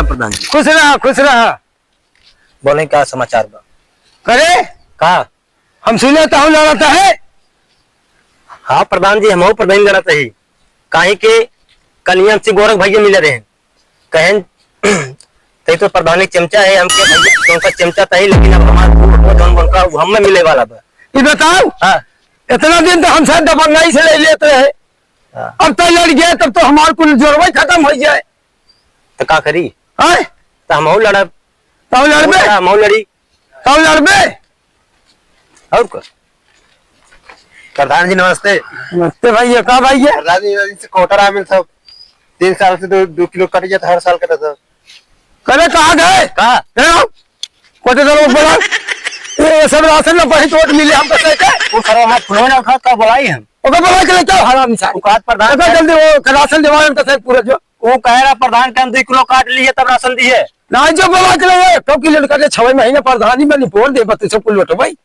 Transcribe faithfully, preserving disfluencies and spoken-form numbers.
प्रधान जी। खुश रहा, खुश रहा। बोले, का समाचार बा? करे? का? हम सुने तो हम लड़त है। हाँ प्रधान जी, हमहू प्रधान लड़त ही। काहे के कनियन से गोरख भैया मिले रहे। कहेन, "तई तो प्रधान के चमचा है, हमके भैया, उनका चमचा तही, लेकिन अब हमार बूढ़ हो जौन उनका, वो हमें मिले वाला बा।" ये बताओ, हाँ। इतना दिन तो हम शायद दबंगाई से ले लेते रहे। हाँ। अब तो लड़ गए, तब तो हमार कुल जोरवा ही खत्म हो जाए। तो का करी? हैं? तो हमहू लड़ब। तो लड़बे? हमहू लड़ी। तो लड़बे? और का? प्रधान जी नमस्ते। नमस्ते भैया, का भैया? प्रधान जी, इनसे कोटा राशन सब तीन साल से दो, दो किलो कट जाता, हर साल कटा था। करे कहाँ गए? का? हैं? कोटे दलो बोला। ये सब राशन ना वही तो मिले हमको कैसे? वो सारा हमारा फोन ना उठा, का बोलाई हम? ओके बोला के लेके आओ हराम इंसान। वो कहा प्रधान ओके जल्दी वो राशन दिवाओ हमको सही पूरा जो। वो कह रहा प्रधान के हम दो किलो काट लिए तब राशन दिए। ना जो बोला के ले, कब की लड़का के छवे महीने प्रधानी में निपोर दे बत्तीस सौ कुल लोटो भाई।